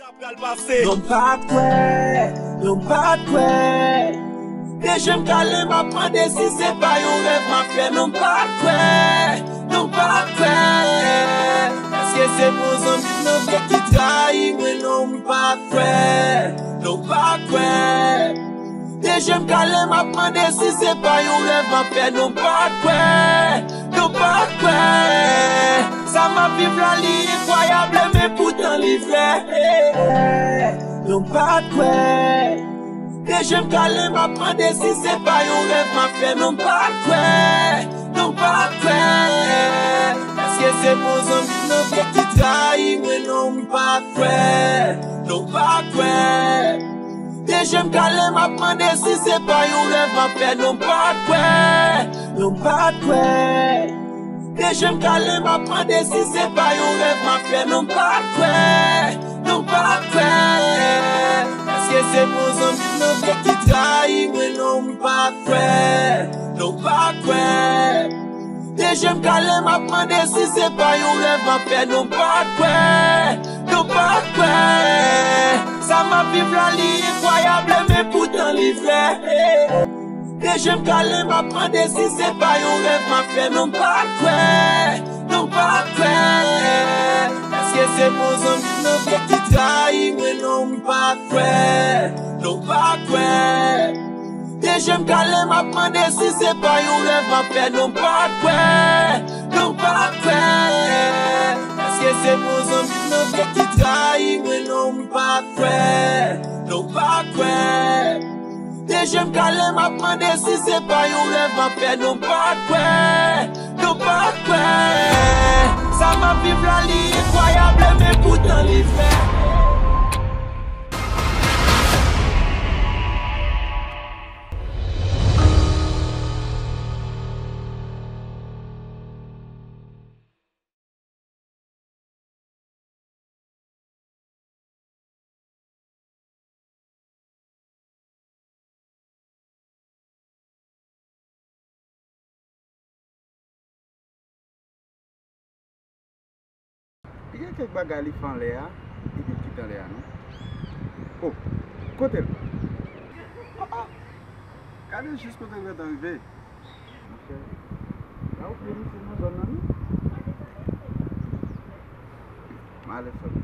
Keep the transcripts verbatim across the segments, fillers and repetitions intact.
Non, m pa t kwè, non, m pa t kwè. De je m kale, m ap mande si se pa yon rèv m ap fè. Non, m pa t kwè, non, m pa t kwè. Èske se bon zanmi m nan vrè ki trayi mwen? Non, m pa t kwè, non, m pa t kwè. De je m kale, m ap mande si se pa yon rèv m ap fè. Non, m pa t kwè, non, m pa t kwè. Sa m ap viv la, li enkwayab, men poutan li vrè. Non, m pa t kwè. De je m kale, m ap mande si se pa yon rèv m ap fè. Non, m pa t kwè, non, m pa t kwè. Èske se bon zanmi m nan vrè ki trayi mwen? Non, m pa t kwè, non, m pa t kwè. De je m kale, m ap mande si se pa yon rèv m ap fè. Non, m pa t kwè, non, m pa t kwè. De je m kale, m ap mande si se pa yon rèv m ap fè. Non, m pa t kwè, non, m pa t kwè. Èske se bon zanmi m nan vrè ki trayi mwen? Non, m pa t kwè, non, m pa t kwè. De je m kale, m ap mande si se pa yon rèv m ap fè. Non, m pa t kwè, non, m pa t kwè. Sa m ap viv la, li enkwayab, men poutan li vrè. De je m kale, m ap mande si se pa yon rèv m ap fè. Non, m pa t kwè, non, m pa t kwè. Èske se bon zanmi m nan vrè ki trayi mwen? Non, m pa t kwè, non, m pa t kwè. De je m kale, m ap mande si se pa yon rèv m ap fè. Non, m pa t kwè, non, m pa t kwè. Èske se bon zanmi m nan vrè ki trayi mwen? Non, m pa t kwè, non, m pa t kwè. De je m kale, m ap mande si se pa yon rèv m ap fè. Non, m pa t kwè, non, m pa t kwè. Sa m ap viv la, li enkwayab, men poutan li vrè. Li gen kèk bagay li fè anlè a, epi l kite anlè a, non. O, kote l? O, o! Gade jis kote l gentan rive. Monchè, la ou vle misye nan zòn nan, non? M ale sòti.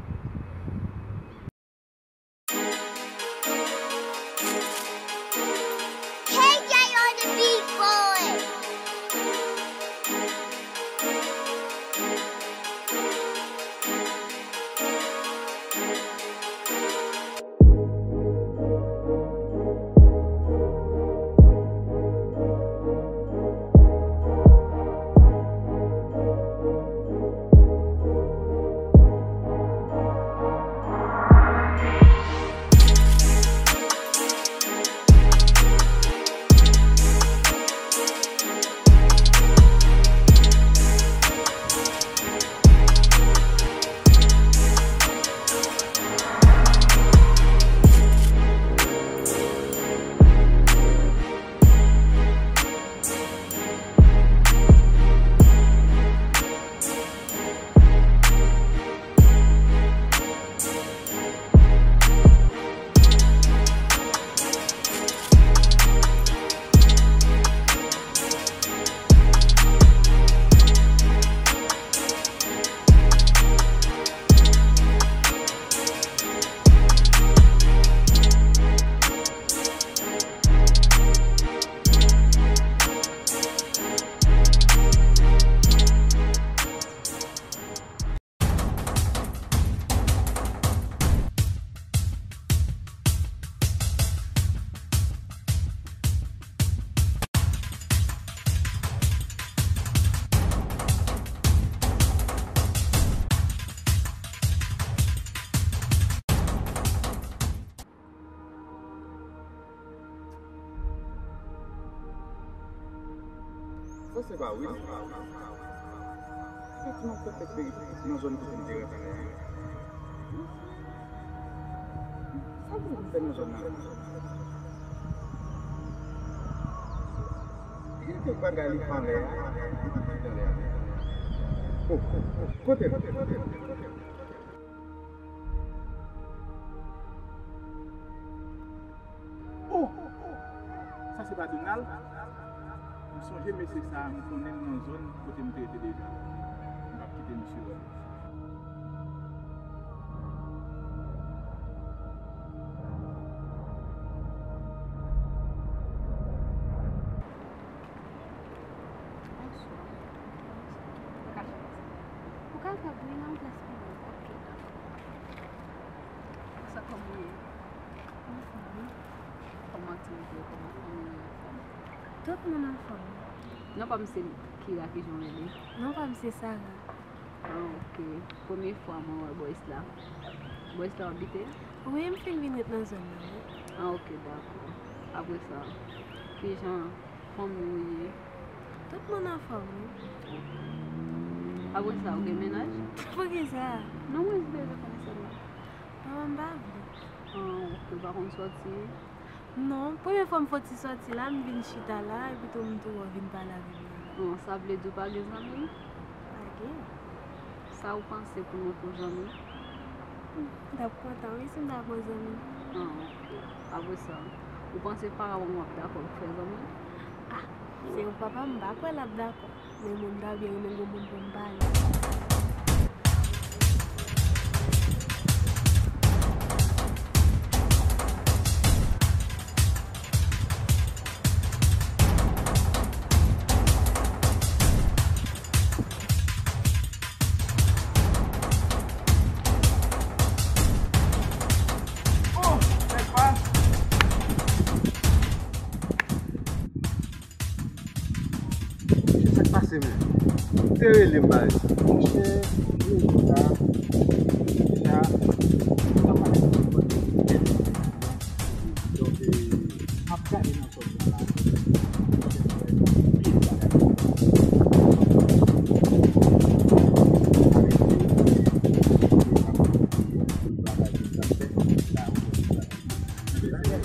K J on the beat, boy. Sa se pa wi. Efektivman, fèk fèk nan zòn kote m te rete la. Sa pou m fè nan zòn nan? Gen kèk bagay li fè anlè a. O, o, o, kote l? Donald, m sonje mesye sa a, m konnen l nan zòn kote m te rete deja. M p ap kite misye wè m. Bonswa. Ou ka fè bri nan plas mwen. Ok, dakò. Sa kòman w ye? Anfòm, wi. Kòman aktivite yo? Kòman fanmi yo? Anfòm? Tout moun anfòm. Non pa m se Kira, kijan w rele? Non pa m se Sara. Ah, ok. Premye fwa mwen wè bòs la. Bòs la w abite? Wi, m fin vin ret nan zòn nan, wi. Ah, ok, dakò. Apre sa, kijan fanmi w ye? Tout moun anfòm, wi. Apre sa, ou gen mennaj? Poukisa? Non, mwen jis bezwen konnen sèlman. Non, m pa vle. Ah, ok, ou pa konn sòti? Non, premye fwa m foti sòti la, m vin chita la, epi tou m tou wè w vin pale avè m la. Bon, sa vle di w pa gen zanmi? Pa gen. Sa ou panse pou nou pou zanmi? M t ap kontan wi si m ta pran zanmi. Ah, ok. Apre sa, ou panse paran w ap dakò pou fè zanmi? Ah, se yon papa m pa kwè l ap dakò. Men mwen m ta byen renmen gen moun pou m pale. Oh, nèg pa. Sa k pase menm? Ou te rele m baz. Monchè, mwen la, deja, m pa pale pou mwen. Donk, eh, m ap gade nan zòn nan la. Monchè, m wè anpil bagay.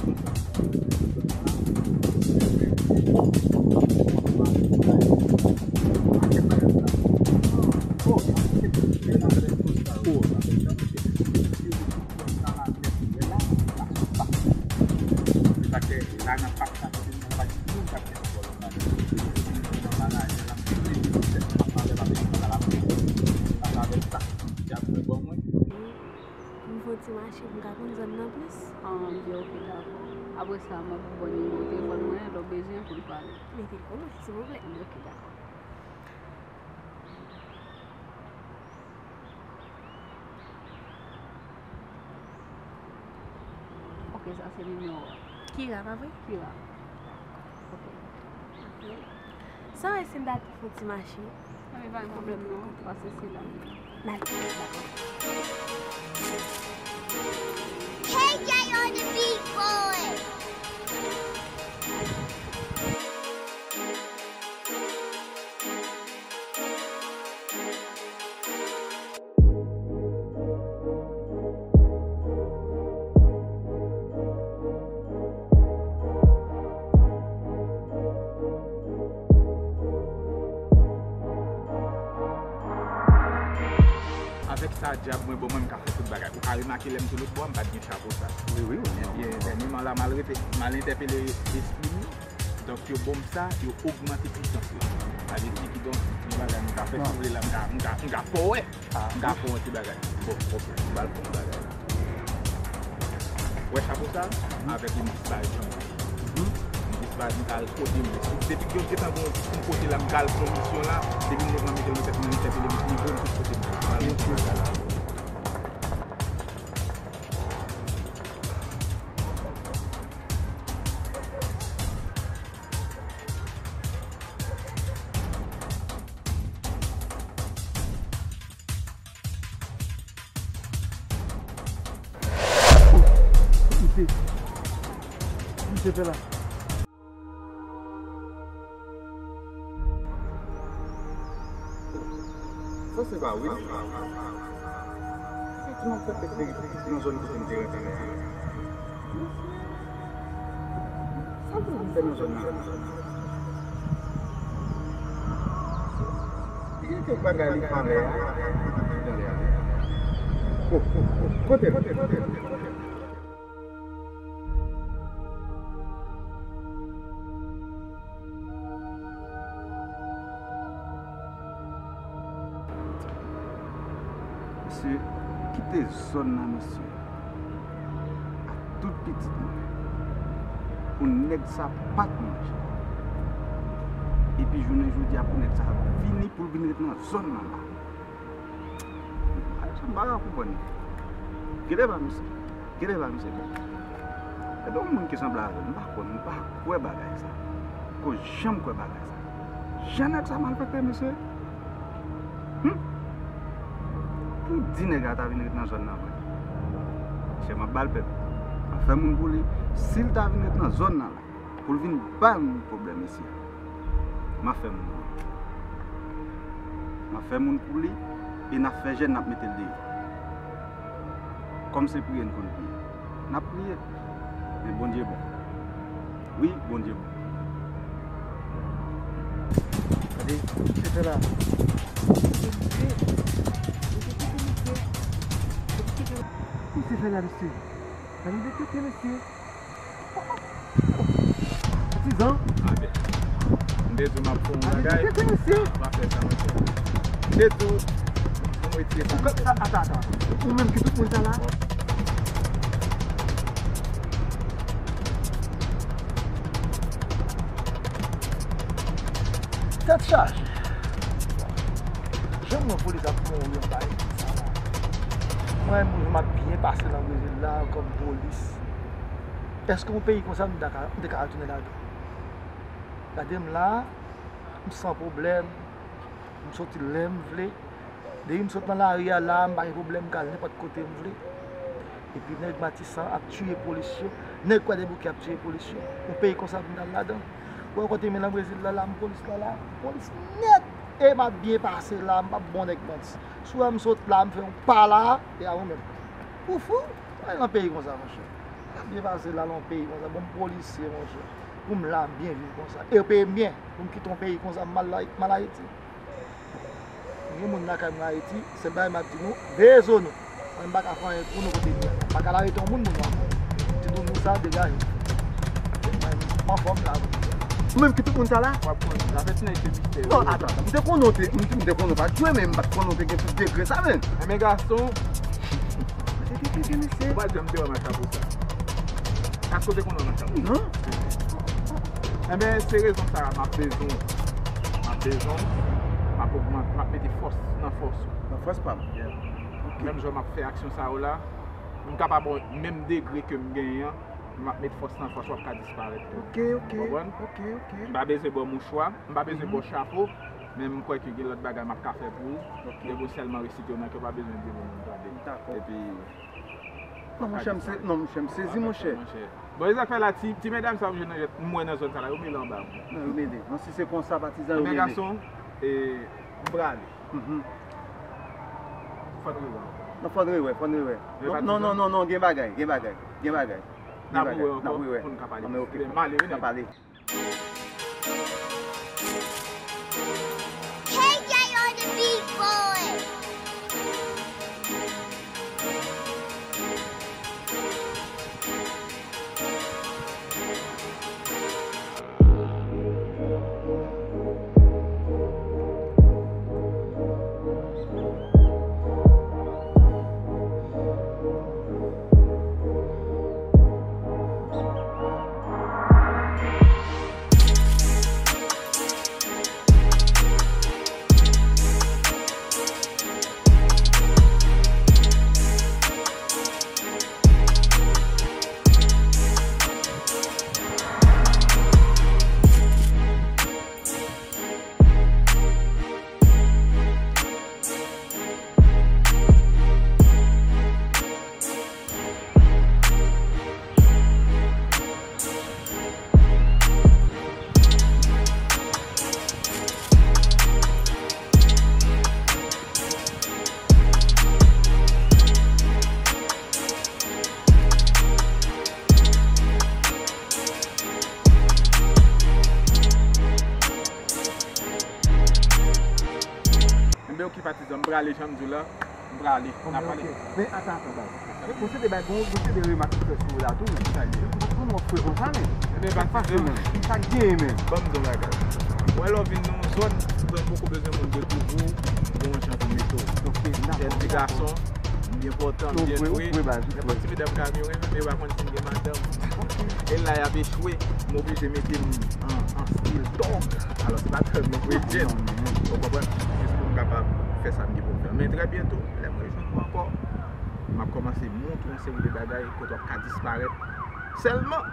Pou m fè yon ti mache pou m ka konn zòn nan plis. Ah, byen, ok, dakò. Apre sa, m ap ba w nimewo telefòn mwen, lè w bezwen pou n pale. Mete l pou mwen, silvouplè. Ok, dakò. Ok, sa se nimewo a. Kira, pa vre? Kira. Ok. Sa wè si n ta tou fè yon ti mache. Anben, pa gen pwoblèm non, pase se la. N al. Dakò. K J on the beat, boy. Avèk sa dyab mwen, bon, mwen m ka fè tout bagay. Ou ka remake lè m te lòt bò a, m pa t gen chapo sa. Wi, wi, wi. Ebyen, dènyèman la, m al rete, m al entèpele espri m yo. Donk, yo ban m sa, yo ogmante pisans la. Sa vle di, kidonk, yon bagay m ka fè, si w vle la, m ka, m ka, m ka fè w wè. M ka fè w yon ti bagay. Bon, ok, m pral fè yon bagay la. Wè chapo sa? Avèk yon ti bal jan. Yon ti bal, m ka al kote m vle. Depi ke yo gentan gen yon kote la, m ka al pran misyon la. Depi m gentan mete l nan tèt mwen, li fè li voye m tout kote m vle. M pral fè yon ti bagay la. Misye, misye fè la. Sa se pa wi. Efektivman, m fèk rete nan zòn kote m te rete. Sa pou m fè nan zòn nan? Gen kèk bagay li fè anlè a. Kote l? Kote l? Kote l? Zòn nan, mesye, ak tout pitit mwen, pou nèg sa pa t manje. Epi jounen jodi a, pou nèg sa vini, pou l vin ret nan zòn nan la. Ay, sa m pa ka konprann. Gade pa misye. Gade pa misye. Gade yon moun ki sanble avè m, m pa konn, m pa kwè bagay sa. Ko janm kwè bagay sa. Jan nèg sa malfekte, mesye. Hmm? Pou di nèg la ta vin ret nan zòn nan vre. Mesye, m ap ba l pèp. M ap fè moun pou li. Si l ta vin ret nan zòn nan la, pou l vin ba m pwoblèm isi a, m ap fè moun pou li. M ap fè moun pou li, e n ap fè jèn, n ap mete l deyò. Kòm se priye n konn priye, n ap priye. Men Bondye bon. Wi, Bondye bon. Gade, se fè la. Misye fè la, mesye. Gade de kote, mesye. Patizan. Amen. M te di w m ap fè yon bagay. Gade de kote, mesye. M pa fè sa, mesye. M te di w, pou m retire sa. Ata, ata, ata. Ou menm ki tout moun sa la? Tèt chaje. Jan m wè polis ap mouri anba Ayiti sa la. Mwen menm, m ap byen pase nan Brezil la kòm polis. Èske yon peyi konsa m ta ka, m te ka retounen ladan? Gade m la, m san pwoblèm, m soti lè m vle. Depi m sot nan lari a la, m pa gen pwoblèm, m ka al nenpòt kote m vle. Epi nèg Matisan ap tiye polis yo, nèg Kwadèboukè ap tiye polis yo. Yon peyi konsa pou m t al ladan. Ou wè kote men nan Brezil la, la m polis la la, polis nèt. E m ap byen pase la, m p ap ba yon nèg manti. Si w wè m sot la, m fè yon pa la, e a ou menm. Ou fou? Mwen nan peyi konsa, monchè. M ap byen pase la, nan yon peyi konsa, bon, m polisye, monchè. Pou m la, m byen viv konsa. E yo peye m byen, pou m kite yon peyi konsa, m al la, m al Ayiti. Gen moun lakay mwen Ayiti, sèl bagay m ap di nou, veye zo nou. Mwen m pa ka fè anyen pou nou kote nou ye. M pa ka al arete yon moun pou nou. Ti doudou sa, degaje. Mwen m anfòm la. Ou menm ki tout moun sa la? W ap konn, zafè ti nèg se mistè. Non, atan, atan. M te konnen w te, m te, m te konnen w pa t jwe, men m pa t konnen w te gen tout degre sa, men. Enben gason, ou pa janm te wè m ak chapo sa. Èske w te konn wè m ak chapo sa? Non. Enben, se rezon sa a, m ap bezwen w. M ap bezwen w. M ap ogmante, m ap mete fòs nan fòs ou. Nan fòs pa m. Yeah. Ok. Menm jan m ap fè aksyon sa yo la, m kapab wè menm degre ke m genyen an, m ap met fòs nan fòs, w ap ka disparèt tou. Ok, ok. Ou konprann? Ok, ok. M pa bezwen ba w mouchwa, m pa bezwen ba w chapo, men m kwè ke gen lòt bagay m ap ka fè pou ou. Ok. Depi w sèlman resite yo nan kè w, pa bezwen di moun tande. Dakò. Epi, non, monchè, m se, non, monchè, m sezi, monchè. Bon, e sa k fè la, ti, ti medam sa yo m jwenn nan, m wè nan zòn sa la, yo mele anba mwen. Non, yo mele. Non, si se konsa, patizan, yo mele. Men gason, e, m prale. Mhm. Fò n rewè ankò. Non, fò n rewè, fò n rewè. Non, non, non, non, non, gen bagay, gen bagay, gen bagay. N ap rewè ankò pou n ka pale. Non, men ok, m ale wi, nèg. N ap pale. K J on the beat, boy. Enben, ok, patizan, m prale, jan m di w la, m prale. N a pale. Men, atan, atan, atan. Gon seri de bay, gon, gon seri de remak ki fè sou ou la tou. Sa l ye? Ou konn wè frè konsa, men. Enben, patizan. Sa k genyen, men? Ban m di w bagay. Ou wè lè w vin nan yon zòn, zòn poko bezwen moun dekouvri w, gon jan pou mete w. Ok, dakò. Jèn ti gason, Li enpòtan, byen jwe. Nenpòt ti medam ka vin renmen, men yo pa konn si m gen madanm. E la, y ap echwe, m oblije mete m an, an stil dog. Alò, se pa tèlman vre, Jen. Ou konprann? Jis pou m kapab fè sa m gen pou m fè. Men trè byento, lè m rejwenn ou ankò, m ap kòmanse montre w yon seri de bagay kote w ap ka disparèt. Sèlman,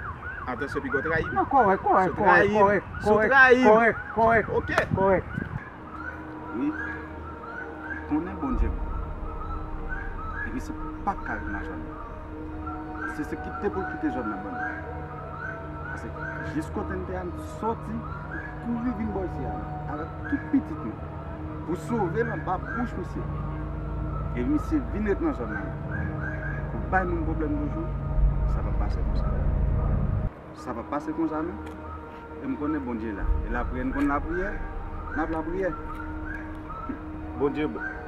atansyon, piga w trayi m. Non, kòrèk, kòrèk, kòrèk, kòrèk, kòrèk, kòrèk, kòrèk, kòrèk. Oke. Kòrèk. Wi, konnen Bondye bon. Epi se pa ka vin nan zòn nan. Se, se kite pou l kite zòn nan ban nou. Paske jis kote n te a, n sòti, kouri vin bò isi a, avèk tout pitit nou, pou sove l anba bouch misye. E misye vin ret nan zòn nan, pou bay moun pwoblèm toujou, sa p ap pase konsa. Sa p ap pase konsa, non. E m konnen Bondye la. E lapriyè, n konn lapriyè, n ap lapriyè. Bondye bon.